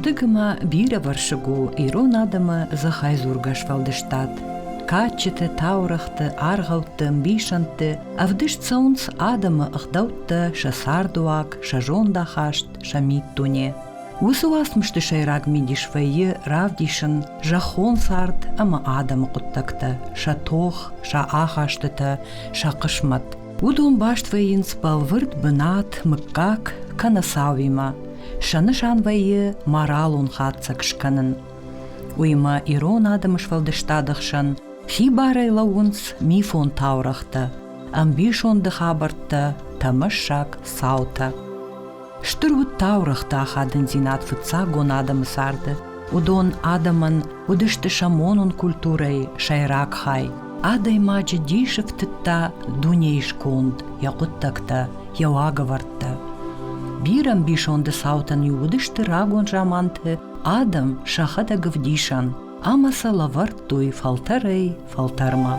Хъӕздыг ӕмӕ бирӕвӕрсыг у ирон адӕмы дзыхӕйдзургӕ сфӕлдыстад. Кадджыты, таурӕгъты, аргъӕутты, ӕмбисӕндты ӕвдыст цӕуынц адӕмы ӕгъдӕуттӕ, сӕ цардуаг, сӕ зондахаст, сӕ миддуне. Уыцы уацмысты сӕйраг мидис вӕййы равдисын зӕххон цард ӕмӕ адӕмы хъуыддӕгтӕ, сӕ тох, сӕ ахастытӕ, сӕ хъысмӕт. Уыдон баст вӕййынц бӕлвырд бынат, мыггаг кӕнӕ цауимӕ. Сӕ нысан вӕййы моралон хатдзӕг скӕнын. Уыимӕ ирон адӕмы сфӕлдыстады хсӕн хибарӕй лӕууынц мифон таурӕгътӕ, ӕмбисонды хабӕрттӕ, тӕмӕссаг цаутӕ. Стыр уыд таурӕгъты ахадындзинад фыццагон адӕмы царды. Уыдон адӕмӕн уыдысты сӕ монон культурӕйы сӕйраг хай. Адӕймаджы дисы фтыдта дунейы сконд, йӕ хъуыддӕгтӕ, йӕ уагӕвӕрдтӕ. Бирӕ ӕмбисонды цаутӕн-иу уыдысты рагон заманты адӕм сӕхӕдӕг ӕвдисӕн ӕмӕ сӕ лӕвӕрдтой фӕлтӕрӕй-фӕлтӕрмӕ.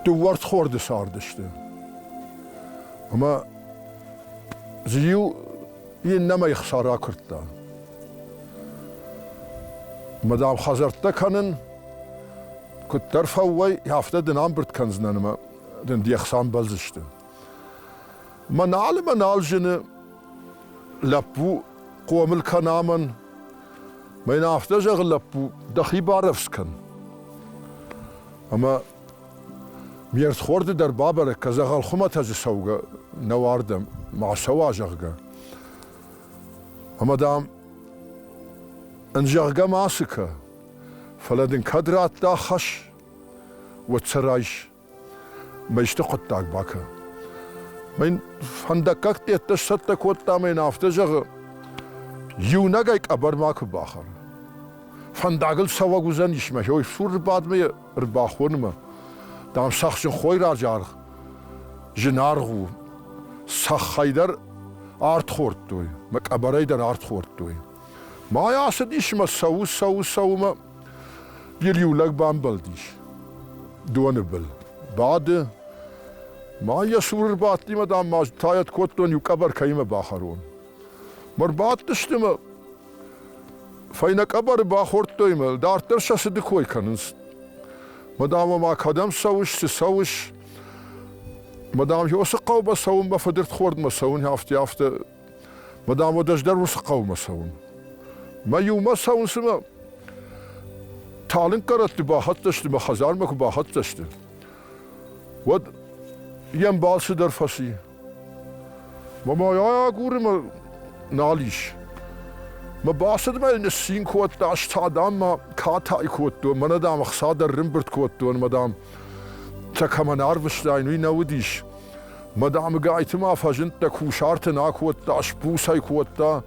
Дыууӕ рдхорды цардысты. Ӕмӕ дзы иу иннӕмӕй хца ракуырдта. Ӕмӕ, дам, хӕдзӕрттӕ кӕнын куыддӕр фӕуай, афтӕ дын амбырд кӕндзынӕн ӕмӕ дын де хца ӕмбӕлдзысты. Мӕ нал ӕмӕ нал зыны лӕппу хъомыл кӕна мӕн. Мӕн афтӕ зӕгъы лӕппу, дӕхи барӕвдз кӕн. Ӕмӕ Ме рдхорды дӕр бабӕрӕг кӕ, дзӕгъӕл хуымӕтӕджы цӕугӕ нӕу ардӕм, ма цӕуа, зӕгъгӕ. Ӕмӕ, дам, ын зӕгъгӕ мацы кӕ, фӕлӕ дын кӕд радта хӕс, уӕд сӕ райс, мӕ исты хъуыддаг бакӕ. Мӕн фӕндаггӕгтӕ сцӕттӕ кодта ӕмӕ йын афтӕ зӕгъы, иунӕгӕй къӕбӕр макуы бахӕр. Фӕндагыл цӕуӕг уыдзӕнис мӕ хёй сур бадмӕ ӕрбахонынмӕ, дам, цӕхджын хойраджы аргъ зынаргъ у. Цӕххӕй дӕр арт хордтой, мӕ къӕбӕрӕй дӕр арт хордтой. Мӕй ацыдис мӕ цӕуы, цӕуы, цӕуы мӕ йыл иу лӕг бамбӕлдис доны был. Бады, ма йӕ цуры рбадти мӕ, дам, ма тайӕт кодтон, иу къӕбӕр кӕимӕ бахӕрон. Ма рбадтысты мӕ Фӕйнӕ къӕбӕры бахордтой мӕ дарддӕр сӕ цыды кой кӕнынц. Мадам, ма кӕдӕм цӕуыс, цы цӕуыс? Мадам, уыцы хъӕумӕ цӕуын мӕ фыдырдхордмӕ цӕуын, афтӕ, афтӕ. Мадам, уӕд ӕз дӕр уыцы хъӕумӕ цӕуын. Мӕ иумӕ цӕуын цымӕ талынггӕрӕтты бахӕццӕ сты, мӕ хӕдзармӕ куы бахӕццӕ сты, уӕд йе мбал цыдӕр фӕци. Мӕ агуры мӕ нал ис. Мӕ бацыдмӕ йын ныццин кодта, ӕз та, дам, мӕ катай кодтон, мӕнӕ, дам, ӕхца дӕр рымбырд кодтон, мӕ, дам, сӕ кӕмӕн арвыстаин, уый нӕ уыдис. Мӕ, дам, гайты ма фӕзындтӕ, кусарт ын акодта, сбуц ӕй кодта.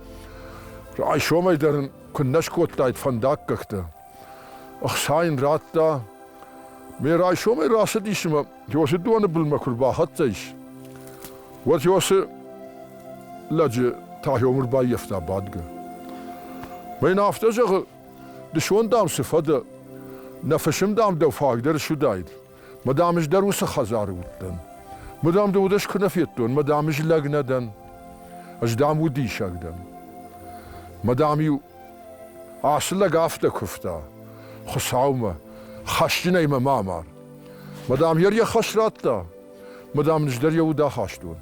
Райсомӕй дӕр ын куыннӕ скодтаид фӕндаггӕгтӕ. Ӕхца йын радта. Ме райсомӕй рацыдис ӕмӕ Иосы доны былмӕ куы рбахӕццӕ ис, уӕд Иосы лӕджы Тахиом ӕрбаййӕфта бадгӕ. Мӕ йын афтӕ зӕгъы, дысон, дам, цы фӕдӕ, нӕ фысым, дам, дӕу фаг дӕр суыдаид. Мӕ, дам, ӕз дӕр уыцы хӕдзары уыдтӕн. Мӕ, дам, дӕ уд ӕз куы нӕ федтон, мӕ, дам, ӕз лӕг нӕ дӕн. Ӕз, дам, удисӕг дӕн. Мӕ, дам-иу Ацы лӕг афтӕ куывта Хуыцаумӕ, хӕсджынӕй мӕ ма амар. Мадам йӕ йӕ хӕс радта, мадам ын дӕр йӕ уд ахастон.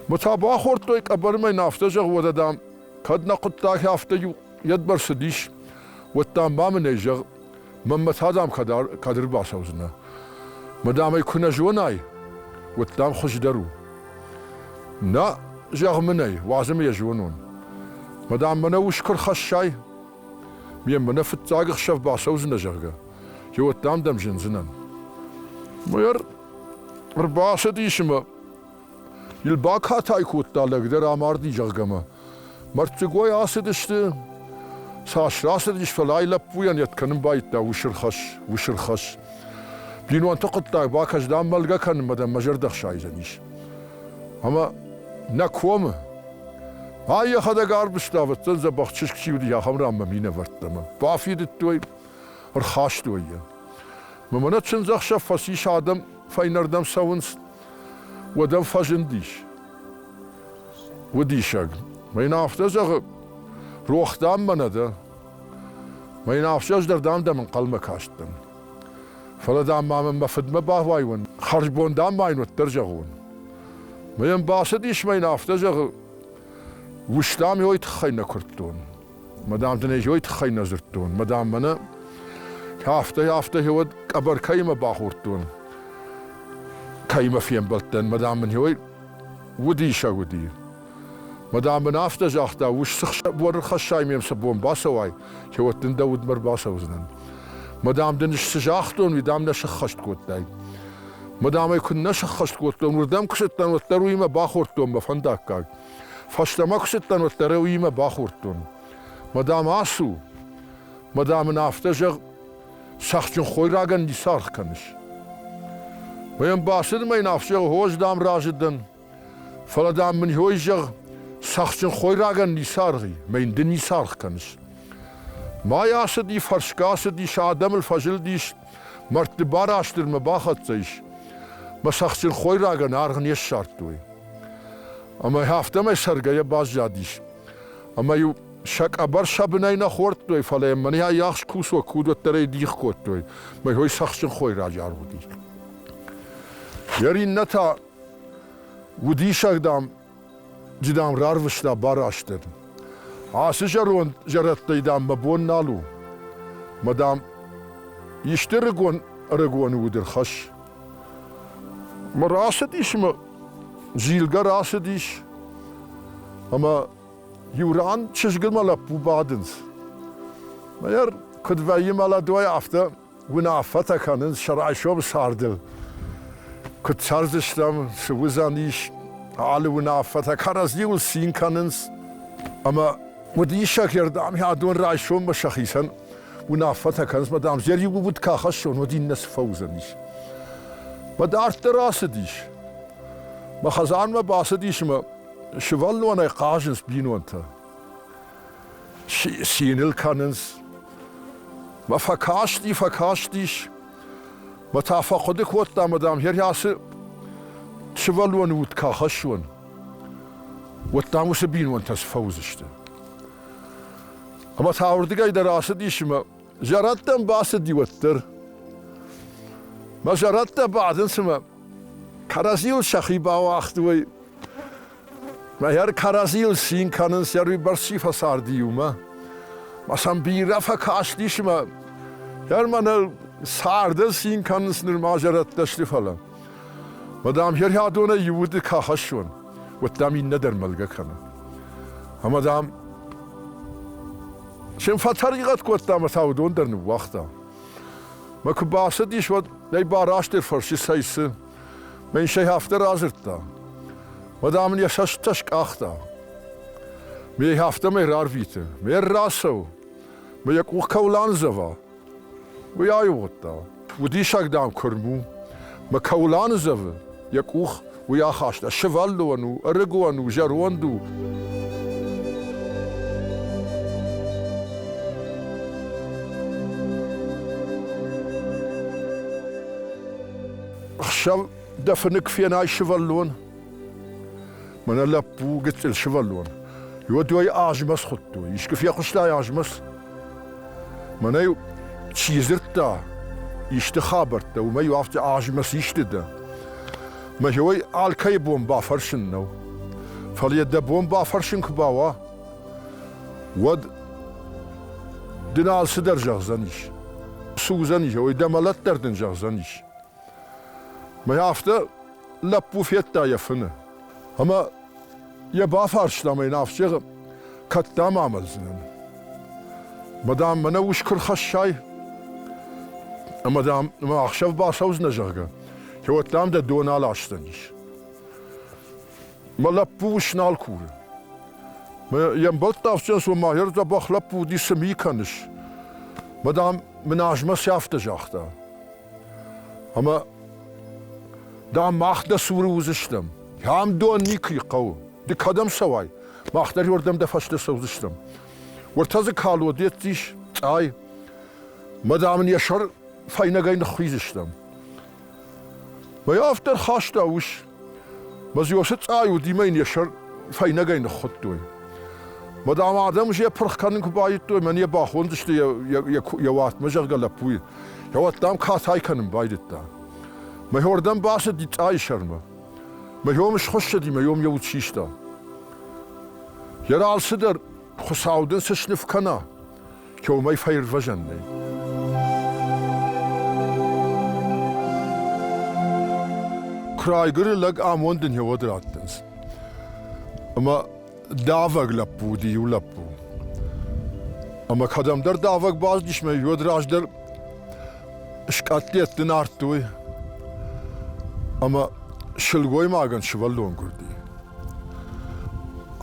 Мӕ та бахордтой къӕбӕрмӕ йын афтӕ зӕгъ, уӕдӕ, дам, кӕд нӕ хъуыддаг афтӕ иу йедбӕр цыдис, уӕд, дам, ма мын ӕй зӕгъ, мӕнмӕ та, дам, кӕд ӕрбацӕудзынӕ. Мадам ӕй куы нӕ зонай, уӕд, дам, хуыздӕр у. Нӕ, зӕгъ мын ӕй, уадз ӕмӕ йӕ зонон. Мадам, мӕнӕ ус куы рхӕссай, ме мӕнӕ фыццаг ӕхсӕв бацӕудзынӕ, зӕгъгӕ, уӕд дам дӕм зындзынӕн. Мэр ӕрбацыдис ӕмӕ йыл бакатай кодта лӕг дӕр амарди, зӕгъгӕ мӕ. Мӕрддзыгой ацыдысты, цас рацыдис, фӕлӕ ай лӕппуйӕн йед кӕнын байдыдта ус ӕрхӕсс, ус ӕрхӕсс. Бинонты хъуыддаг бакӕс, дам, мӕлгӕ кӕнынмӕ дӕм мӕ зӕрдӕ хсайдзӕнис. Ӕмӕ нӕ комы. Ай йӕхӕдӕг арвыста, ӕвӕццӕн дзӕбӕх чызг чи уыди, ахӕм ранмӕ минӕвӕрттӕ мӕ. Бафидыдтой, ӕрхастой йӕ. Мӕ мӕнӕ чындзӕхсӕв фӕцис, адӕм фӕйнӕрдӕм цӕуынц, уӕд ӕм фӕзындис. Уыдисӕг. Мӕ йын афтӕ зӕгъы, рох дам мӕ нӕ дӕ. Мӕ йын афтӕ ӕз дӕр дам дӕм ӕнхъӕлмӕ кастӕн. Фӕлӕ дам ма мын мӕ фыдмӕ бауайон, хӕрзбон дам ма йын уӕддӕр зӕгъон. Мӕ йӕм бацыдис мӕ йын афтӕ зӕгъы, ус дам ой тыххӕй нӕ куырдтон. Мӕ дам дын ӕз ой тыххӕй нӕ дзырдтон. Мӕ дам мӕнӕ афтӕ афтӕ уӕд къӕбӕр кӕимӕ бахордтон, кӕимӕ фембӕлдтӕн, мӕ дам мын ой удисӕг уыди. Мӕ дам мын афтӕ загъта, ус цы буары хӕссай мем цы бон бацӕуай, уӕд дын дӕ удмӕ ӕрбацӕудзынӕн. Мӕ дам дын цы загътон, уый дам нӕ сыххӕст кодтай. Мӕ дам ӕй куы нӕ сыххӕст кодтон, уырдӕм куы цыдтӕн, уӕддӕр уыимӕ бахордтон мӕ фӕндаггаг. Фӕстӕмӕ куы цыдтӕн, уӕддӕр ӕй уыимӕ бахордтон. Мӕ дам ацу, мӕ дам ын афтӕ зӕгъ, цӕхджын хойрагӕн ницы аргъ кӕныс. Мӕ йӕм бацыд мӕ йын афтӕ зӕгъы, хорз дам разы дӕн. Фӕлӕ дам мын ой зӕгъ, цӕхджын хойрагӕн ницы аргъ и, мӕ йын ды ницы аргъ кӕныс. Мӕй ацыди, фӕрсгӕ ацыдис, адӕмыл фӕзылдис, мӕрдты Барастырмӕ бахӕццӕ ис. Мӕ цӕхджын хойрагӕн аргъ не ссардтой. Ӕмӕ афтӕмӕй цӕргӕйӕ баззадис. Ӕмӕ-иу сӕ къӕбӕр сӕ бынӕй нӕ хордтой, фӕлӕ йӕм мӕнӕ ӕхс кусок уыдӕттӕ дих кодтой. Мӕ хой цӕхджын хойраджы аргъ уыди. Йӕ иннӕ та удисӕг, дам, ды, дам, рарвыста Барастыр. Ацы зӕронд зӕрӕдтӕй, дам, мӕ бон нал у. Мӕ, дам, исты ӕрыгон ӕрыгоны уд ӕрхӕсс. Мӕ рацыдис мӕ зилгӕ рацыдис ӕмӕ иу ран чызгыл мӕ лӕппу бадынц. Мӕ куыд вӕййы молодой, афтӕ уынаффӕтӕ кӕнынц сӕ райсом цардыл. Куыд цӕрдзыстӕм, цы уыдзӕнис, алы уынаффӕтӕ кӕрӕдзиуыл цин кӕнынц. Ӕмӕ уыдисӕг ӕрдӕм адон райсоммӕ сӕхицӕн уынаффӕтӕ кӕнынц, мӕ дам, зӕр иу уд куы ахӕссон, уӕд иннӕ цы фӕуыдзӕнис. Мӕ дарддӕр ацыдис. Мӕ хӕдзармӕ бацыдис ӕмӕ сывӕллонӕй хъазынц бинонтӕ. Цин ыл кӕнынц. Мӕ фӕкасти, фӕкастис, мӕ та фӕхъуыды кодта, мӕ дам, гъер ацы сывӕллоны уд куы ахӕссон, уӕд дам уыцы бинонтӕ цы фӕуыдзысты. Ӕмӕ та уырдыгӕй дӕр ацыдис ӕмӕ зӕрӕдтӕм бацыди уӕддӕр. Мӕ зӕрӕдтӕ бадынц ӕмӕ кӕрӕдзийыл сӕхи бауагътой. Мӕ кӕрӕдзийыл цин кӕнынц, йӕ уыйбӕрц чи фӕцарди иумӕ. Мӕ сӕм бирӕ фӕкастис ӕмӕ йӕ мӕнӕ царды цин кӕнынц нырма зӕрӕдтӕ сты, фӕлӕ. Мӕ дам хӕрхӕдонӕй иу уды куы ахӕссон, уӕд дам иннӕ дӕр мӕлгӕ кӕны. Ӕмӕ дам сӕм фӕтӕригъӕд кодта ӕмӕ та уыдон дӕр ныууагъта. Мӕ куы бацыдис, уӕд ӕй Барастыр фӕрсы, цӕй цы? Мӕ йын сӕ афтӕ радзырдта. Уӕд ам ын йӕ цӕстытӕ скъахта. Ме афтӕмӕй рарвиты. Ме ррацӕуы. Мӕ йӕ къух кӕуыл аныдзӕва, уый аивгъуыдта. Удисӕг, дам, куырм у. Мӕ кӕуыл аныдзӕвы, йӕ къух уый ахаста. Сывӕллон у, ӕрыгон у, зӕронд у. Ӕхсӕв дӕ фыны куы фенай сывӕллон, мӕнӕ лӕппу, гыццыл сывӕллон, уӕд ӕй азмӕ схуыдтой. Искуы фехъуыстай азмӕ? Мӕнӕ-иу чи дзырдта исты хабӕрттӕ, уымӕ-иу афтӕ азмӕ систы дӕ. Мӕ уый алкӕйы бон бафӕрсын нӕу. Фӕлӕ йӕ дӕ бон бафӕрсын куы бауа, уӕд дын алцыдӕр зӕгъдзӕнис. Цы уыдзӕнис, уый дӕ мӕлӕт дӕр дын зӕгъдзӕнис. Мӕ афтӕ лӕппу федта йӕ фыны. Ӕмӕ йӕ бафарста ӕмӕ йын афтӕ зӕгъы, кӕд дам амӕлдзынӕн. Мӕ дам, мӕнӕ ус куы рхӕссай, ӕмӕ дам, мӕ ӕхсӕв бацӕудзынӕ, зӕгъгӕ, уӕд дам дӕ дон аласдзӕнис. Мӕ лӕппу ус нал куры. Мӕ йе мбӕлттӕ афтӕ ма дзӕбӕх лӕппу уыди, цы ми кӕныс? Мӕ дам, мын азмӕ цы афтӕ загъта. Ӕмӕ, дам, мах дӕ цуры уыдзыстӕм. Ам дон никуы хъӕуы. Ды кӕдӕм цӕуай, мах дӕр уырдӕм дӕ фӕстӕ цӕудзыстӕм. Уӕртӕ дзы калодец ис, цъай. Мӕ, дам, ын йӕ сӕр фӕйнӕгӕй ныххуидзыстӕм. Мӕ афтӕ рхаста ус. Мӕ дзы цъай уыди мӕ йын йӕ сӕр фӕйнӕгӕй ныххуыдтой. Мӕ дам адӕм йӕ пырх кӕнын куы байдыдтой, мӕн йӕ бахондзысты йӕ уатмӕ, зӕгъгӕ, лӕппуйы. Йӕ уат, дам, катай кӕнын байдыдта. Мӕ хордӕм бацыди цъайы сӕрмӕ. Мӕ йом схуыссыди, мӕ йом йӕ уд систа. Йӕ алцыдӕр Хуыцау дын цы сныв кӕна, кӕуымӕй фӕирвӕзӕн нӕй. Куы райгуыры лӕг, амонд ын йӕ уӕд раттынц. Ӕмӕ давӕг лӕппу уыди иу лӕппу. Ӕмӕ кӕдӕмдӕр давӕг бацыдис мӕ уӕд раздӕр скъӕтты нардтой ӕмӕ сылгоймагӕн сывӕллон гуырди.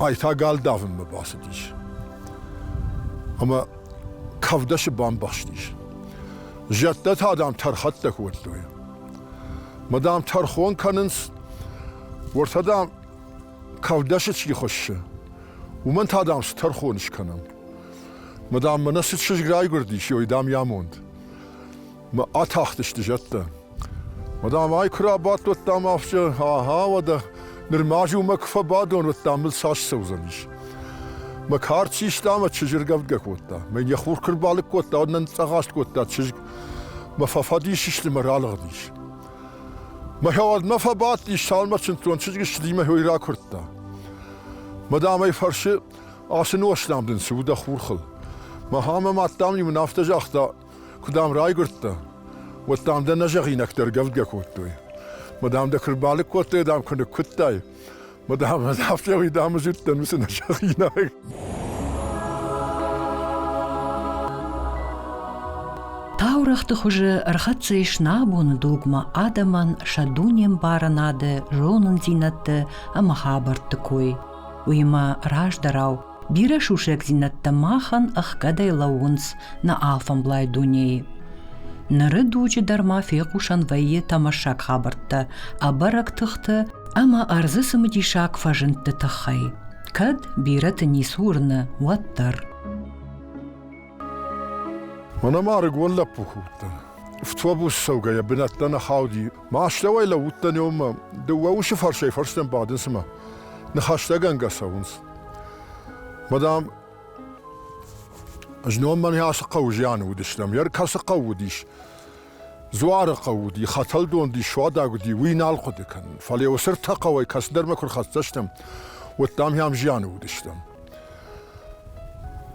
Ай та гал давынмӕ бацыдис. Ӕмӕ кӕвдӕсы бамбӕхстис. Зӕдтӕ та, дам, тӕрхӕттӕ кодтой. Мӕ, дам, тӕрхон кӕнынц, уӕртӕ, дам, кӕвдӕсы чи хуыссы, уымӕн та, дам, цы тӕрхон скӕнӕм? Мӕ, дам, мӕнӕ цы чызг райгуырдис, ой, дам, йӕ амонд. Мӕ атахтысты зӕдтӕ. Мӕ, дам, ай куы рабадт, уӕд, дам, афтӕ, ага, уӕдӕ нырма иумӕ куы фӕбадон, уӕд, дам, мыл цас цӕудзӕнис. Мӕ кард систа ӕмӕ чызджы ргӕвдгӕ кодта. Мӕ йын йӕ хур куы рбалыг кодта, уӕд нын цъӕгъаст кодта чызг. Мӕ фӕфӕдис сты мӕ ралыгъдис. Мӕ хӕуӕдмӕ фӕбадтис, цалынмӕ чындздзон чызг ссыди мӕ хой ракуырдта. Мӕ дам ӕй фӕрсы, ацы нозт дам дын цы у дӕ хурхыл? Мӕ мӕ мад дам иу мын афтӕ загъта, куы дам райгуырдтӕ, уӕд дам дӕ нӕ зӕгъинӕгтӕ ӕргӕвдгӕ кодтой. Мӕ дам дӕ куы рбалыг кодтой, дам куы ныккуыдтай, мӕ дам афтӕ уый дам ӕз уыдтӕн уыцы нӕзӕгъинаг. Таурӕгъты хуызы ӕрхӕццӕ ис нӕ абоны дугмӕ адӕмӕн сӕ дунембарынады, зонындзинӕдты ӕмӕ хабӕртты кой. Уыимӕ раздӕрау бирӕ сусӕгдзинӕдтӕ махӕн ӕхгӕдӕй лӕууынц нӕ алфӕмблай дунейы. Ныры дуджы дӕр ма фехъусӕн вӕййы тӕмӕссаг хабӕрттӕ ӕбӕрӕг тыхты ӕмӕ ӕрдзы цымыдисаг фӕзындты тыххӕй, кӕд бирӕты ницы уырны, уӕддӕр. Мӕнӕ ма ӕрыгон лӕппу куы уыдтӕн. Автобус цӕугӕйӕ бынӕттӕ нӕ хауди. Мӕ астӕуӕй лӕууыдтӕн еумӕ. Дыууӕ усы фӕрсӕй-фӕрстӕм бадынц ӕмӕ ныхӕстӕгӕнгӕ цӕуынц. Мадам, знон мӕн ацы хъӕуы зианы уыдыстӕм. Йӕ кӕцы хъӕу уыдис? Дзуары хъӕу уыди, Хӕтӕлдон уыди, Суадаг уыди, уый нал хъуыды кӕнын. Фӕлӕ уыцы ртӕ хъӕуӕй кӕцыдӕрмӕ куы рхӕццӕ стӕм, уӕд, дам, ам зианы уыдыстӕм.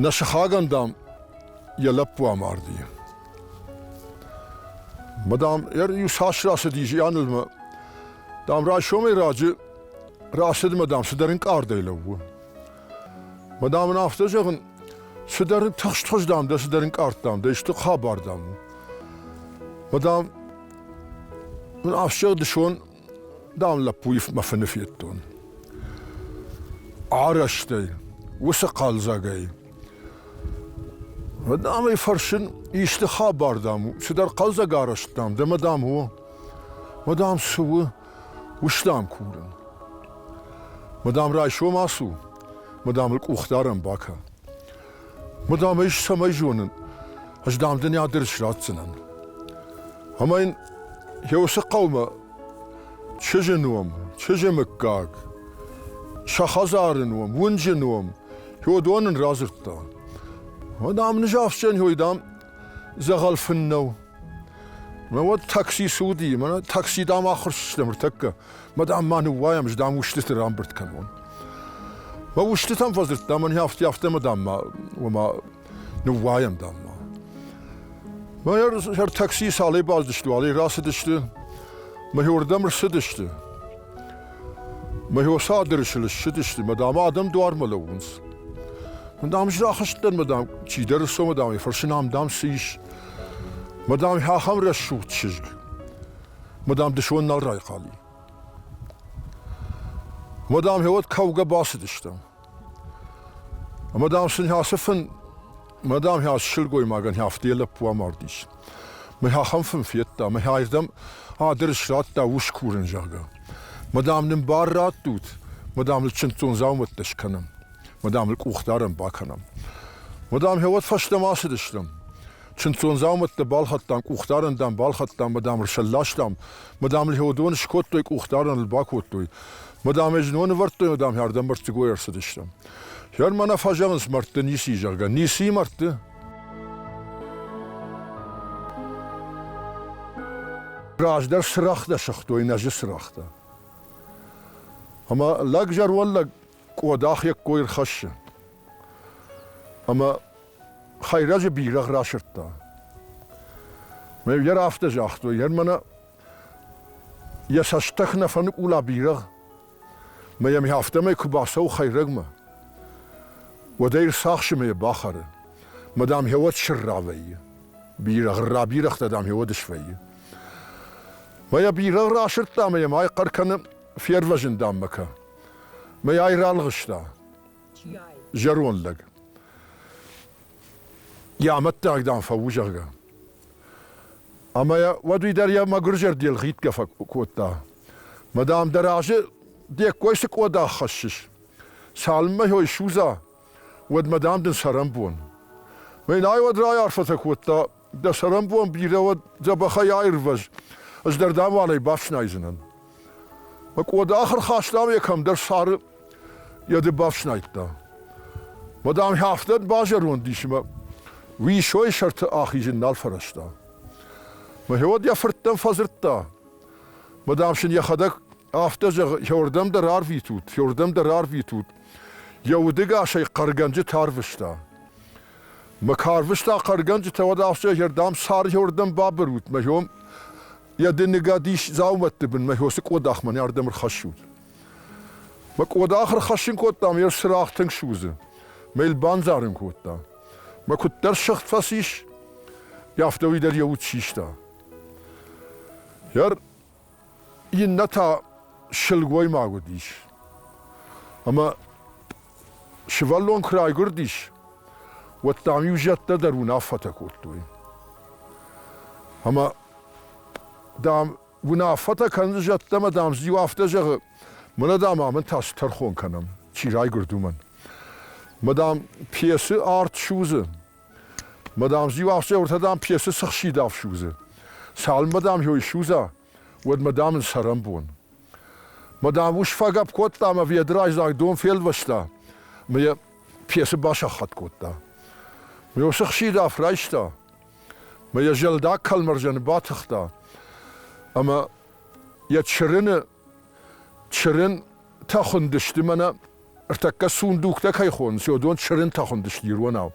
Нӕ сыхагӕн, дам, йӕ лӕппу амарди. Мӕ, дам, иу цас рацыди зианылмӕ, дам, райсомӕй раджы рацыд мӕ, дам, цыдӕр ӕнкъардӕй лӕууы. Мӕ, дам, ын афтӕ зӕгъын, цыдӕр тыхстхуыз, дам, дӕ цыдӕр ӕнкъард, дам, дӕ исты хабар, дам, у. Мӕ, дам, мын афтӕ дысон, дам, лӕппуйы мӕ фыны федтон. Арӕзтӕй, уыцы хъӕлдзӕгӕй. Мӕ, дам, ӕй фӕрсын, исты хабар, дам, у, цыдӕр хъӕлдзӕг арӕзт, дам, дӕ, мӕ, дам, у. Мӕ, дам, цы у? Ус, дам, курын. Мӕ, дам, райсом ацу, мӕ, дам, ыл къухдарӕн бакӕ. Мӕ, дам, ӕз цӕмӕй зонын, ӕз, дам, дын ӕдырыс ратдзынӕн. Ӕмӕ йын йӕ уыцы хъӕумӕ чызджы ном, чызджы мыггаг, сӕ хӕдзары ном, уынджы ном, уыдон ын радзырдта. Дам, нызафсӕн, ой, дам, дзӕгъӕл фын нӕу. Мӕ уӕд такси цы уыди, мӕнӕ такси, дам, ӕххуырстыстӕм ӕртӕккӕ. Мӕ, дам, ма ныууайӕм, ӕз, дам, устыты рамбырд кӕнон. Мӕ устытӕм фӕдзырдта, мӕн афтӕ, афтӕ мӕ, дам, ма, ома, ныууайӕм, дам, ма. Мӕ такси цалӕй бацыдысты, уалӕй рацыдысты, мӕ уырдӕм ӕрцыдысты. Мӕ садырысыл ссыдысты, мӕ, дам, адӕм дуармӕ лӕууынц. Мӕ, дам, рахызтӕн, мӕ, дам, чидӕр ссо, мӕ, дам, фӕрсын ам, дам, цы ис. Мӕ, дам, ахӕм рӕсугъд чызг. Мӕ, дам, дысон нал райхъал и. Мӕ, дам, уӕд кӕугӕ бацыдыстӕм. Ӕмӕ, дам, сын ацы фын, мӕ, дам, ацы сылгоймагӕн афтӕ йӕ лӕппу амардис. Мӕ ахӕм фын федта, мӕ айрдӕм адрес радта ус курын, зӕгъгӕ. Мӕ, дам, нын бар раттут, мӕ, дам, ыл чындздзон дзаумӕттӕ скӕнӕм, мӕ, дам, ыл къухдарӕн бакӕнӕм. Мӕ, дам, уӕд фӕстӕмӕ ацыдыстӕм. Чындздзон дзаумӕттӕ балхӕдтам, къухдарӕн, дам, балхӕдтам, мӕ, дам, ӕрсӕлластам, мӕ, дам, ыл уыдон скодтой, къухдарӕн ыл бакодтой. Мӕ, дам, ӕй знон ӕвӕрдтой, мӕ, дам, ардӕм мӕрддзыгой ӕрцыдыстӕм. Хӕр мӕнӕ фӕзӕгъынц мӕрдты ницы, зӕгъгӕ, ницы мӕрдты. Раздӕр цырӕгътӕ сыгътой, нӕзы цырӕгътӕ. Ӕмӕ лӕг зӕруӕллӕг къодах йе ккой ӕрхӕссы. Ӕмӕ хӕйрӕджы бирӕгъ расырдта. Мӕ йӕ афтӕ загътой, йӕ мӕнӕ йӕ цӕстӕх нӕ фӕныкъула бирӕгъ, мӕ йӕм афтӕмӕй куы бацӕуы хӕйрӕгмӕ, уӕд ӕй ӕрцахсы мӕ йӕ бахӕры. Мӕ, дам, йӕ уӕд сырра вӕййы. Бирӕгъ, рабирӕгътӕ, дам, йӕ уӕд свӕййы. Мӕ йӕ бирӕгъ расырдта мӕ йӕм ай хъӕр кӕны, фервӕзын, дам, мӕ кӕ. Мӕ йӕ ай ралгъыста. Зӕронд лӕг. Йӕ амӕттаг, дам, фӕу, зӕгъгӕ. Ӕмӕ йӕ уӕд уый дӕр йӕ мӕгуыр зӕрде лгъитгӕ фӕкодта. Мӕ, дам, дӕ разы де ккой цы къодах хӕссыс, цалынмӕ хой судза, уӕдмӕ, дам, дын цӕрӕнбон. Мӕ йын ай уӕд райарфӕтӕ кодта, дӕ цӕрӕнбон бирӕ уӕд дзӕбӕхӕй аирвӕз, ӕз дӕр дам уалӕй бафснайдзынӕн. Мӕ къодах ӕрхастам йӕ кӕмдӕр цары йӕ ды бафснайдта. Мӕ дам афтӕ базӕронд ис ӕмӕ уисойы сӕрты ахизын нал фӕрӕзта. Мӕ уӕд йӕ фырттӕм фӕдзырдта. Мӕ дам сын йӕхӕдӕг афтӕ зӕгъы, еуырдӕм дӕр арвитут, еуырдӕм дӕр арвитут. Йӕ удыгасӕй хъӕргӕнджытӕ арвыста. Мӕ куы арвыста хъӕргӕнджытӕ, уӕд афтӕ ӕрдӕм цар еуырдӕм бабырут, мӕ йӕ дыныгад ис дзаумӕтты бынмӕ уыцы къодахмӕ не ардӕм ӕрхӕссут. Мӕ къодах ӕрхӕссын кодтам, йӕ цырагъ тынг судзы. Мӕ йыл бандзарын кодта. Мӕ куыддӕр сыгъд фӕцис, афтӕ уый дӕр йӕ уд систа. Йӕ иннӕ та сылгоймаг уыдис. Ӕмӕ сывӕллон куы райгуырдис, уӕд дам-иу зӕдтӕ дӕр уынаффӕтӕ кодтой. Ӕмӕ, дам, уынаффӕтӕ кӕныны зӕдтӕ ӕмӕ, дам, иу афтӕ зӕгъы, мӕнӕ, дам, амын та цы тӕрхон кӕнӕм, чи райгуырд, уымӕн. Мӕ, дам, пьесы арт судзы. Мӕ, дам, иу афтӕ, уӕртӕ, дам, пьесы цы хсидав судзы. Цалынмӕ, дам, ёй судза, уӕдмӕ, дам, ын цӕрӕнбон. Мӕ, дам, ус фӕгӕпп кодта ӕмӕ ведрайы дон фелвӕста ӕмӕ йӕ пьесы басӕххӕтт кодта. Мӕ уыцы хсидав райста, мӕ йӕ зӕлдаг кӕлмӕрзӕны батыхта ӕмӕ йӕ чырыны чырынтӕ хуындысты мӕнӕ ӕртӕккӕ сундуктӕ кӕй хонынц, уыдон чырынтӕ хуындысты иронау.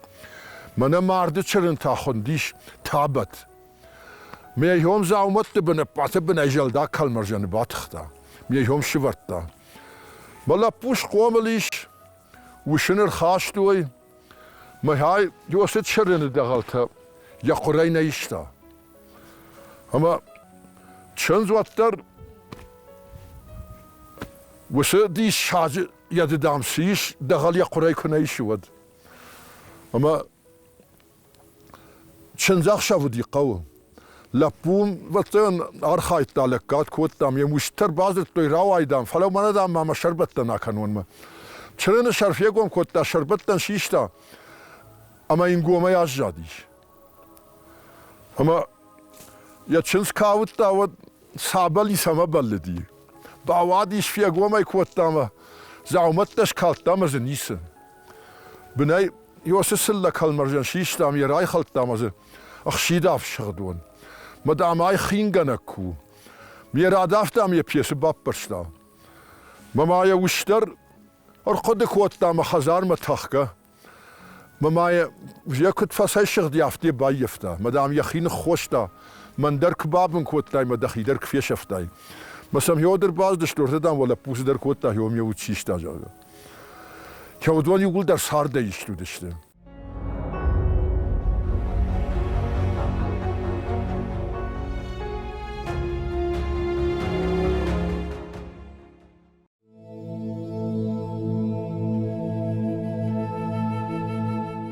Мӕнӕ марды чырынтӕ хуындис табӕт. Ме йом дзаумӕтты бын ӕппӕты бынӕй зӕлдаг кӕлмӕрзӕны батыхта, ме йом сывӕрдта. Мӕ лӕппу схъомыл ис, ус ын ӕрхастой, мӕ Иосы чырыны дӕгъӕлтӕ йӕ хъуырӕй нӕ иста. Ӕмӕ чындз уӕддӕр уыцы диссаджы йӕ дам цы ис, дӕгъӕл йӕ хъуырӕй куы нӕ исы, уӕд. Ӕмӕ Чындзӕхсӕв уыди хъӕуы. Лӕппу, ӕвӕццӕгӕн, архайдта, лӕггад кодтам, йе муыстӕ бадзырдтой, рауай, дам, фӕлӕ мӕнӕ, дам, ма мӕ сӕрбӕттӕн акӕнонмӕ. Чырыны сӕр фегом кодта, сӕрбӕттӕн систа ӕмӕ йын гомӕй аззадис. Ӕмӕ йӕ чындз куы ауыдта, уӕд цӕбӕли цӕмӕ бӕллыди. Бауадис, фегом ӕй кодта ӕмӕ дзаумӕттӕ скалдта ӕмӕ дзы ницы. Бынӕй Иосы цыллӕ кӕлмӕрзӕн систам, йӕ райхӕлдтам ӕмӕ дзы ӕхсидав сыгъдон. Мӕ дам ай хингӕнӕг ку. Ме радавтам йӕ пьесы баппӕрста. Мӕ ма йӕ ус дӕр ӕрхъуыды кодта мӕ хӕдзармӕ тӕхгӕ. Мӕ ма йӕ йӕ куыд фӕцӕйсыгъди, афтӕ баййӕфта. Мӕ дам йӕхи ныххоста. Мӕн дӕр куы бабын кодтай, мӕ дӕхи дӕр куы фесӕфтай. Мӕ сӕм Федор бацыдысты, ортӕ дам уӕ лӕппу цыдӕр кодта, йом йӕ уд систа, зӕгъгӕ. Уыдон иууылдӕр цардӕй ист уыдысты.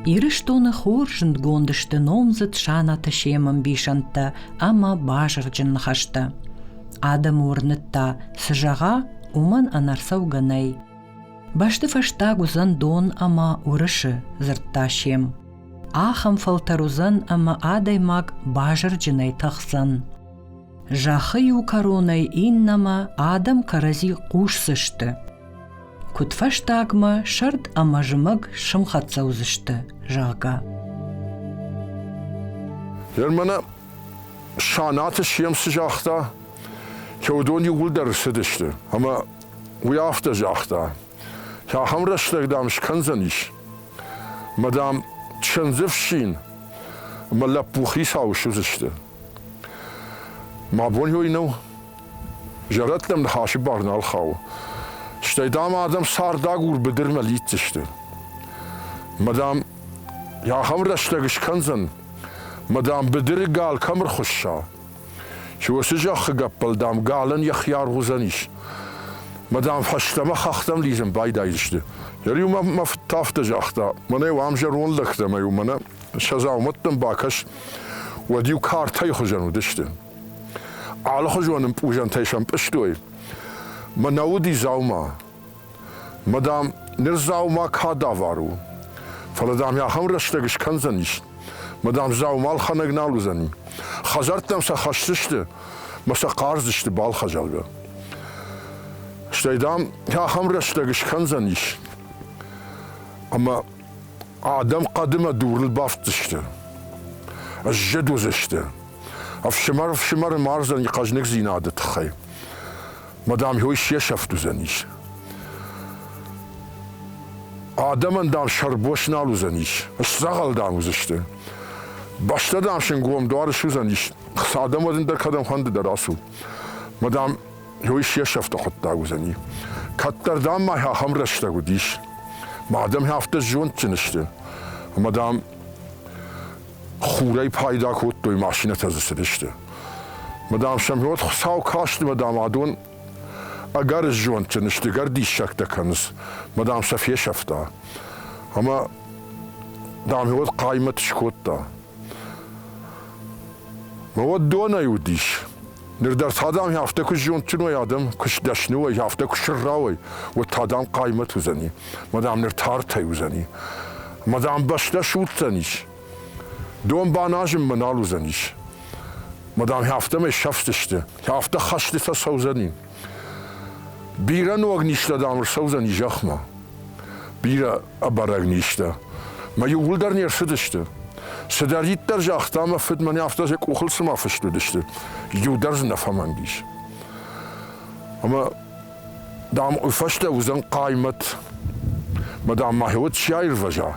Ирыстоны хорз зындгонд сты номдзыд Санаты Семы ӕмбисӕндтӕ ӕмӕ базырджын ныхӕстӕ. Адӕмы уырныдта, цы зӕгъа, уымӕн ӕнӕрцӕугӕ нӕй. Бӕсты фӕстаг уыдзӕн дон ӕмӕ уырысы, дзырдта Сем. Ахӕм фӕлтӕр уыдзӕн ӕмӕ адӕймаг базырджынӕй тӕхдзӕн. Зӕххы иу кӕронӕй иннӕмӕ адӕм кӕрӕдзи хъусдзысты. Куыдфӕстагмӕ сӕрд ӕмӕ зымӕг сӕмхӕццӕ уыдзысты, зӕгъгӕ. Германы Санаты Сем цы загъта, уыдон иууылдӕр ссыдысты. Ӕмӕ уый афтӕ загъта: ахӕм рӕстӕг, дам, скӕндзӕнис, мӕ, дам, чындзы фсин ӕмӕ лӕппу хицау суыдзысты. Мӕ бон уый нӕу. Зӕрӕдтӕм ныхасы бар нал хауы. Стӕй, дам, адӕм цардагур быдырмӕ лидздзысты. Мӕ, дам, ахӕм рӕстӕг скӕндзӕн, мӕ, дам, быдыры гал кӕм ӕрхуысса, уыцы зӕххы гӕппӕл, дам, галӕн йӕхи аргъ уыдзӕнис. Мӕ, дам, фӕстӕмӕ хӕхтӕм лидзын байдайдзысты. Йӕ-иу мӕ фыд та афтӕ загъта, мӕнӕ-иу ам зӕронд лӕгтӕ ӕмӕ-иу мӕнӕ сӕ дзаумӕттӕм бакӕс, уӕд-иу картӕйы хуызӕн уыдысты. Алыхуызон ӕмпъузӕнтӕй сӕм пъыстой. Мӕ нӕ уыди дзаума. Мӕ, дам, ныр дзаума кадавар у. Фӕлӕ, дам, ахӕм рӕстӕг скӕндзӕнис. Мӕ, дам, дзаума ӕлхӕнӕг нал уыдзӕни. Хӕдзӕрттӕм сӕ хӕсдзысты мӕ сӕ хъаздзысты балхӕзӕлгӕ. Стӕй, дам, ахӕм рӕстӕг скӕндзӕнис, ӕмӕ адӕм хъӕдымӕ дурыл бафтдзысты, сзыд уыдзысты. Ӕфсымӕр ӕфсымӕры мардзӕни хъӕзныгдзинады тыххӕй. Мӕ, дам, уый се сӕфт уыдзӕнис. Адӕмӕн, дам, сӕрбос нал уыдзӕнис, сдзӕгъӕл, дам, уыдзысты. Бӕстӕ, дам, сын гом дуар суыдзӕнис, адӕм уӕд ӕндӕр кӕдӕм фӕнды дӕр ацу. Мӕ, дам, уый се сӕфты хъуыддаг уыдзӕни. Кӕддӕр, дам, ма ахӕм рӕстӕг уыдис. Мӕ адӕм афтӕ зондджын сты, ӕмӕ, дам, хурӕй пайда кодтой, машинӕтӕ дзы цыдысты. Мӕ, дам, сӕм уӕд Хуыцау каст, мӕ, дам, адон ӕгӕр зондджын сты, ӕгӕр диссӕгтӕ кӕнынц, мӕ, дам, сӕ фесӕфта. Ӕмӕ, дам, уӕд хъаймӕт скодта. Мӕ уӕд донӕй уыдис. Ныр дӕр та, дам, афтӕ куы зондджын уой адӕм, куы сдӕсны уой, афтӕ куы сырра уой, уӕд та, дам, хъаймӕт уыдзӕни. Мӕ, дам, ныр тартӕй уыдзӕни. Мӕ, дам, бӕстӕ судздзӕнис. Дон баназынмӕ нал уыдзӕнис. Мӕ, дам, афтӕмӕй сӕфдзысты, афтӕ хӕстытӕ цӕудзӕни. Бирӕ ног низтӕ, дам, ӕрцӕудзӕни зӕхмӕ. Бирӕ ӕбӕрӕг низтӕ. Мӕ иууылдӕр не рцыдысты. Цыдӕриддӕр загъта мӕ фыд, мӕнӕ афтӕ сӕ къухыл цыма фыст уыдысты, иу дӕр дзы нӕ фӕмӕнг ис. Ӕмӕ, дам, уый фӕстӕ уыдзӕн хъаймӕт. Мӕ, дам, ма уӕд чи аирвӕза,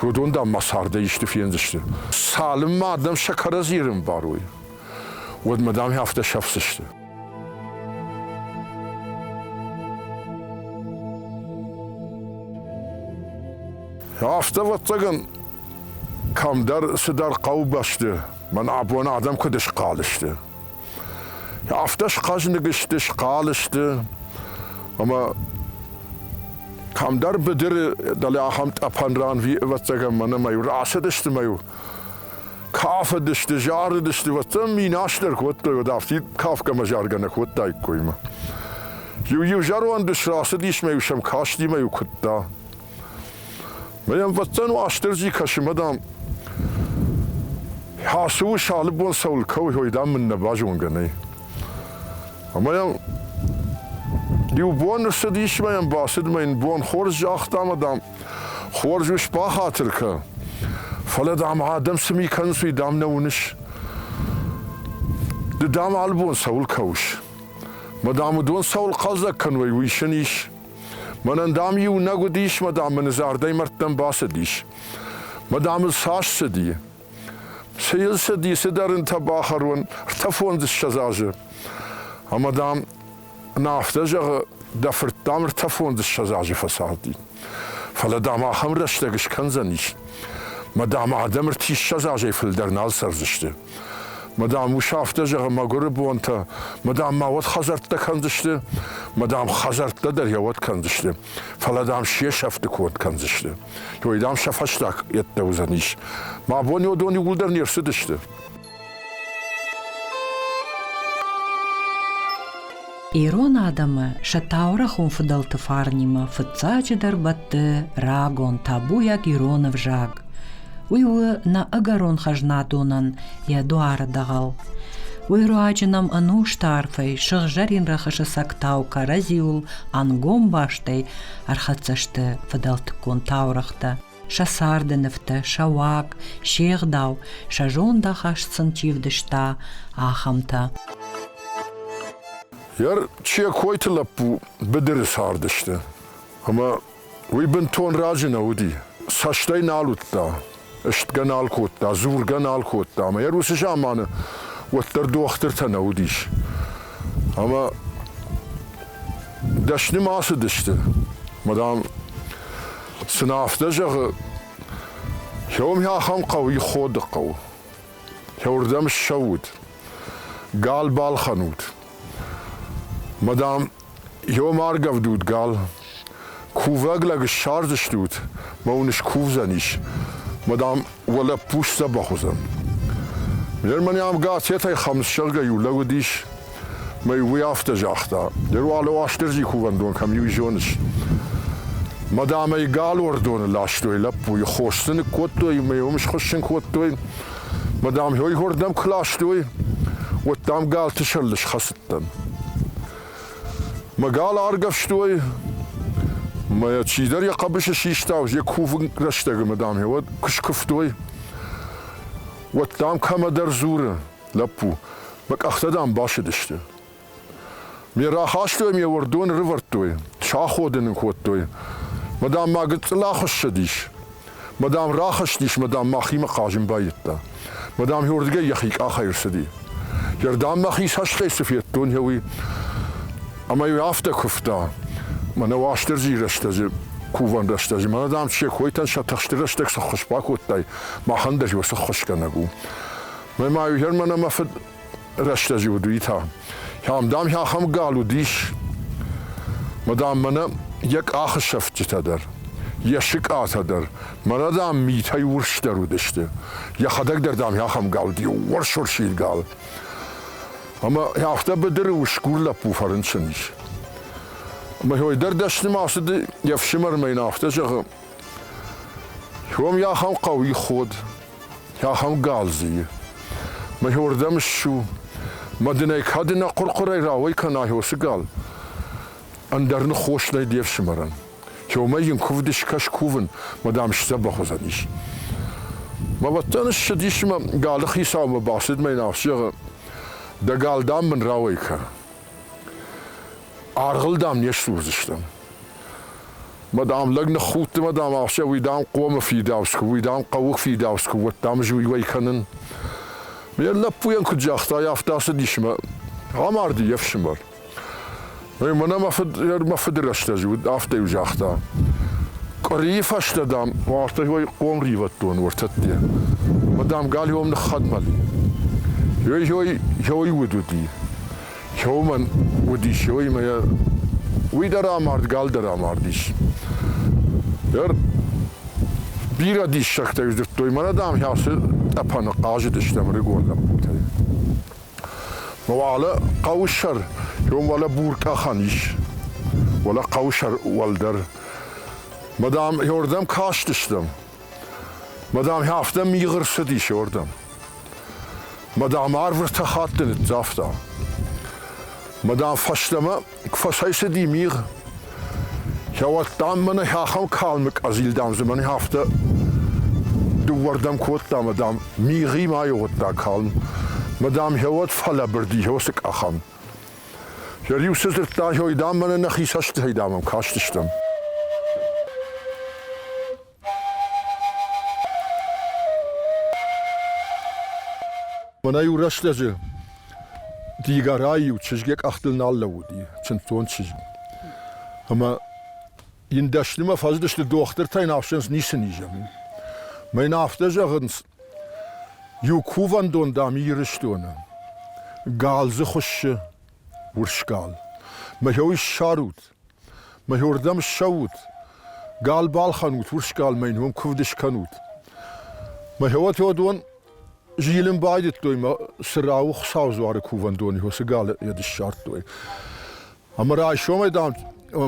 уыдон, дам, ма цардӕй исты фендзысты. Цалынмӕ адӕм сӕ кӕрӕдзийы ӕрӕмбарой, уӕдмӕ, дам, афтӕ сӕфдзысты. Афтӕ, ӕвӕццӕгӕн, кӕмдӕр цыдӕр хъӕубӕсты мӕн абон адӕм куыд схъал сты. Афтӕ схъӕзныг сты, схъал сты, ӕмӕ кӕмдӕр быдыры дӕлӕ ахӕм тъӕпӕн ран, ӕвӕццӕгӕн, мӕнӕ мӕ-иу рацыдысты мӕ-иу кафыдысты, зарыдысты, уӕддӕр минас дӕр кодтой, уӕд афтид кафгӕ мӕ заргӕ нӕ кодтаиккой мӕ. Иу-иу зӕронд ус рацыдис мӕ-иу сӕм касти мӕ-иу куыдта. Мӕ йӕм ӕвӕццӕн Уастырджи кӕсы мӕ, дам, ацы ус алы бон цӕуыл кӕуы, уый, дам, мын нӕ базонгӕ нӕй. Ӕмӕ йӕм иу бон ӕрцыдис мӕ йӕм бацыд мӕ йын бон хорз загъта мӕ, дам, Хорз ус бахатыр кӕ, фӕлӕ, дам, адӕм цы ми кӕнынц, уый, дам, нӕ уыныс. Ды, дам, алыбон цӕуыл кӕуыс? Мӕ, дам, уыдон цӕуыл хъӕлдзӕг кӕной, уый сын ис. Мӕнӕн, дам, иунӕг уыдис, мӕ, дам, мын зардӕй мӕрдтӕм бацыдис. Мӕ, дам, ыл цас цыди? Цы йыл цыди, цыдӕр ын бахӕрон, 53 азы. Ӕмӕ, дам, Ӕмӕ афтӕ зӕгъы, дӕ фырт, дам, 53 азы фӕцарди. Фӕлӕ, дам, ахӕм рӕстӕг скӕндзӕнис, мӕ, дам, адӕм 30 азӕй фылдӕр нал цӕрдзысты. Мӕ, дам, ус афтӕ зӕгъы, мӕгуыры бонтӕ, мӕ, дам, ма уӕд хӕдзӕрттӕ кӕндзысты, мӕ, дам, хӕдзӕрттӕ дӕр йӕ уӕд кӕндзысты, фӕлӕ, дам, се сӕфты конд кӕндзысты. Ой, дам, сӕ фӕстаг йедтӕ уыдзӕнис. Мӕ абон уыдон иууылдӕр не рцыдысты. Ирон адӕмы сӕ таурӕгъон фыдӕлты фарнимӕ фыццаджыдӕр бӕтты рагон табуйаг ирон ӕвзаг. Уый у нӕ ӕгӕрон хӕзнадонӕн йӕ дуары дӕгъӕл. Уый руаджы нӕм ӕнусты арфӕй сыгъзӕрин рӕхысы цӕгтау кӕрӕдзиуыл ӕнгом бастӕй ӕрхӕццӕ сты фыдӕлтыккон таурӕгътӕ, сӕ царды нывтӕ, сӕ уаг, се гъдау, сӕ зондахаст сын чи вдыста, ахӕмтӕ. Йӕ Чекойты лӕппу быдыры цардысты, ӕмӕ уый бынтон раджы нӕ уыди. Цӕстӕй нал уыдта, стгӕ нал кодта, дзургӕ нал кодта. Ӕмӕ йӕ уыцы заманы уӕддӕр дохтыртӕ нӕ уыдис. Ӕмӕ дӕсны ма ацыдысты. Мӕ, дам, сын афтӕ зӕгъы, Хеуым ахӕм хъӕу и Ходы хъӕу. Хеуырдӕм ссӕут, гал балхӕнут. Мӕ, дам, Йом аргӕвдут гал. Кувӕг лӕг ссардзыстут, мӕ уын скувдзӕнис. Мӕ, дам, уӕ лӕппу сдзӕбӕх уыдзӕн. Ныр мӕнӕ ам газетӕй Хӕмыц, зӕгъгӕ, иу лӕг уыдис, мӕ уый афтӕ загъта: Ныр уал Уастырджи кувӕндон кӕм и, уый зоныс? Мӕ, дам, ӕй галуӕрдоны ластой лӕппуйы, хос дзы ныккодтой мӕ йӕ уым схуыссын кодтой. Мӕ, дам, ой уырдӕм куы ластой, уӕд, дам, галты сӕрыл схӕцыдтӕн. Мӕ гал аргӕвстой, мӕ чидӕр йӕ хъӕбысы систа, йӕ кувын рӕстӕг ӕмӕ, дам, уӕд куы скуывтой, уӕд, дам, кӕмӕдӕр дзуры лӕппу, мӕ къӕхтӕ, дам, басыдысты. Ме рахастой, ме уӕрдон ӕрывӕрдтой, саходын ын кодтой. Мӕ, дам, ма гыццыл ахуыссыдис. Мӕ, дам, рахызтис, мӕ, дам, махимӕ хъазын байдыдта. Мӕ, дам, уырдыгӕй йӕхи къахӕй ӕрцыди. Йе рдӕм мӕхи цӕстӕй цы федтон, уый. Ӕмӕ-иу афтӕ куывта, мӕнӕ Уастырджийы рӕстӕджы, кувӕн рӕстӕджы, мӕнӕ, дам, Чехойтӕн сӕ тыхсты рӕстӕг цы ххуыс бакодтай, махӕн дӕр уыцы ххуысгӕнӕг у. Мӕ ма иу мӕнӕ мӕ фыд рӕстӕджы уыд, уый та. Ам, дам, ахӕм гал уыдис, мӕ, дам, мӕнӕ йӕ къахы сӕфтджытӕ дӕр, йӕ сыкъатӕ дӕр, мӕнӕ, дам, митӕй урсдӕр уыдысты. Йӕхӕдӕг дӕр, дам, ахӕм гал уыди, урс-урсид гал. Ӕмӕ афтӕ быдыры усгур лӕппу фӕрынчын ис. Ӕмӕ уый дӕр дӕсны ацыд йе фсымӕрмӕ йын афтӕ зӕгъы, Уым ахӕм хъӕу и Ход, ахӕм гал дзы и. Мӕ уырдӕм ссу, мӕ дын ӕй кӕд нӕ хъуыр-хъуырӕй рауӕй кӕна уыцы гал, ӕндӕр ныххос нӕй де фсымӕрӕн. Уымӕй йын куывд скӕс кувын, мӕ дам сдзӕбӕх уыдзӕнис. Мӕ уӕддӕр ссыдис мӕ галы хицаумӕ бацыд мӕ йын афтӕ зӕгъы, дӕ гал, дам, мын рауӕй кӕ. Аргъыл, дам, не сдзурдзыстӕм. Мӕ, дам, лӕг ныххудт ӕмӕ, дам, афтӕ, уый, дам, хъомы фидауц куы, уый, дам, хъӕуы фидауц куы, уӕд, дам, ӕз уый уӕй кӕнын. Йӕ лӕппуйӕн куыд загъта, афтӕ ацыдис мӕ амарди йе фсымӕр. Мӕнӕ мӕ фыд, мӕ фыды рӕстӕджы уыд, афтӕ-иу загъта. Къуырийы фӕстӕ, дам, уартӕ хъом ривӕдтон уӕртӕтте. Мӕ, дам, галиуӕм ныххӕдмӕл и. Ой-ой, ой уд уыди. Уымӕн уыдис, уыимӕ йӕ уый дӕр амард, гал дӕр амардис. Дӕр бирӕ диссӕгтӕ дзырдтой, мӕнӕ, дам, ацы тъӕпӕны хъазыдыстӕм ӕрыгон лӕппутӕй. Уӕлӕ хъӕуы сӕр, уым уӕлӕ буркъахӕн ис, уӕлӕ хъӕуы сӕр уӕлдӕр. Мӕ, дам, уырдӕм кастыстӕм. Мӕ, дам, афтӕ мигъ ӕрцыдис уырдӕм. Мӕ, дам, арв ӕртӕ хатты ныццавта. Мӕ, дам, фӕстӕмӕ куы фӕцӕйцыди мигъ, уӕд, дам, мӕнӕ ахӕм калмы къӕдзил, дам, дзы мӕнӕ афтӕ дыууӕрдӕм кодта, мӕ, дам, мигъимӕ аивгъуыдта калм. Мӕ, дам, уӕд фӕлӕбырди уыцы къахӕн. Йӕ риу цы дзырдта, ой, дам, мӕнӕ нӕхи цӕстытӕй, дам, ӕм кастыстӕм. Мӕнӕ иу рӕстӕджы Дигарӕй-иу чызг йӕ къӕхтыл нал лӕууыди, чындздзон чызг. Ӕмӕ йын дӕснымӕ фӕзыдысты дохтыртӕ йын афсынц ницы низӕн. Мӕ йын афтӕ зӕгъынц, иу кувӕндон, дам, Ирыстоны. Гал дзы хуыссы, урс гал. Мӕ уый ссарут, Мӕ уырдӕм ссӕут, гал балхӕнут, урс гал мӕ йын уым куывд скӕнут. Мӕ уӕд уыдон зилын байдыдтой мӕ Цырауы Хуыцаудзуары кувӕндоны уыцы галы йӕд ссардтой. Ӕмӕ райсомӕй, дам,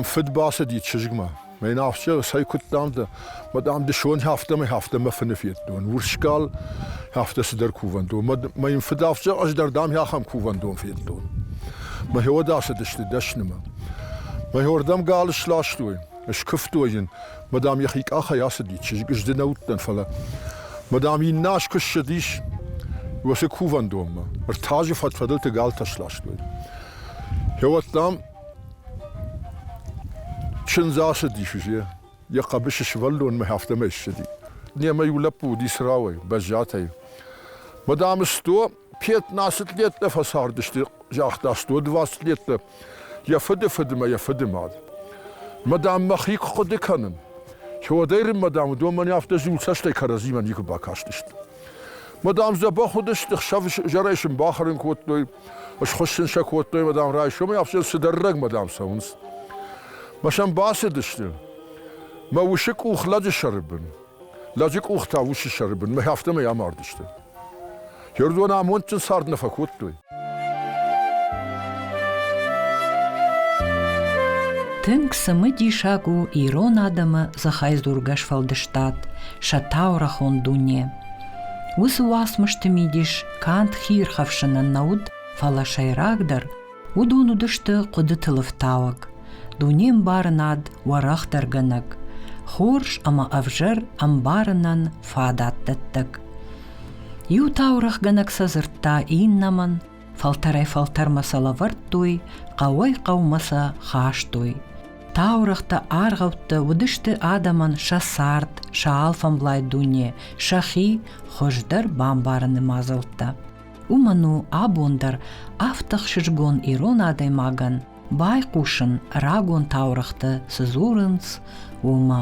фыд бацыди чызгмӕ. Мӕн афтӕ цӕй куыд дам дӕ, мӕ дам дысон афтӕмӕй афтӕ мӕ фыны федтон. Урс гал афтӕ цыдӕр кувӕндон. Мӕ йын фыд афтӕ ӕз дӕр дам ахӕм кувӕндон федтон. Мӕ хеуӕд ацыдысты дӕснымӕ. Мӕ хеуӕрдӕм гал сластой, скуывтой йын. Мӕ дам йӕхи къахӕй ацыди, чызг ызды нӕ уыдтӕн, фӕлӕ мӕ дам иннӕ аз куы ссыдис уыцы кувӕндонмӕ, ӕртӕ азы фӕд-фӕдылты галтӕ сластой. Гъеуӕд дам Чындз ацыдис узе, йӕ хъӕбысы сывӕллонмӕ афтӕмӕй ссыди. Немӕ иу лӕппу уыди Црауӕй, Бӕззатӕй. Мадам сто пятнадцать лет фӕцардысты, загъта, 120 лет йӕ фыды фыдмӕ йӕ фыды мад. Мадам мӕхи куы хъуыды кӕнын, уӕдӕй мадам уыдон мӕн афтӕ зулцӕстӕй кӕрӕдзимӕ никуы бакастысты. Мадам дзӕбӕх уыдысты, хсӕв зӕрӕй сын бахӕрын кодтой, схуыссын сӕ кодтой, мадам райсомӕй ӕфсӕн цыдӕр рӕгмӕ, дам, цӕуынц. Мӕ сӕм бацыдысты. Мӕ усы къух лӕджы сӕры бын, лӕджы къух та усы сӕры бын, мӕ афтӕмӕй амардысты. Хердон амондджын цард нӕ фӕкодтой. Тынг цымыдисаг у ирон адӕмы дзыхӕйдзургӕ сфӕлдыстад, сӕ таурӕгъон дуне. Уыцы уацмысты мидис канд хиирхӕфсынӕн нӕ уыд, фӕлӕ сӕйрагдӕр уыдон уыдысты хъуыдытыл ӕфтауӕг, дунеӕмбарынад уӕрӕхдӕргӕнӕг, хорз ӕмӕ ӕвзӕр ӕмбарынӕн фадат дӕттӕг. Иу таурӕгъгӕнӕг сӕ дзырдта иннӕмӕн, фӕлтӕрӕй-фӕлтӕрмӕ сӕ лӕвӕрдтой, хъӕуӕй-хъӕумӕ сӕ хастой. Таурӕгътӕ, аргъӕуттӕ уыдысты адӕмӕн сӕ цард, сӕ алфӕмблай дуне, сӕхи хуыздӕр бамбарыны мадзӕлттӕ. Уымӕн у абон дӕр афтӕ хсызгон ирон адӕймагӕн байхъусын рагон таурӕгътӕ цы дзурынц, уымӕ.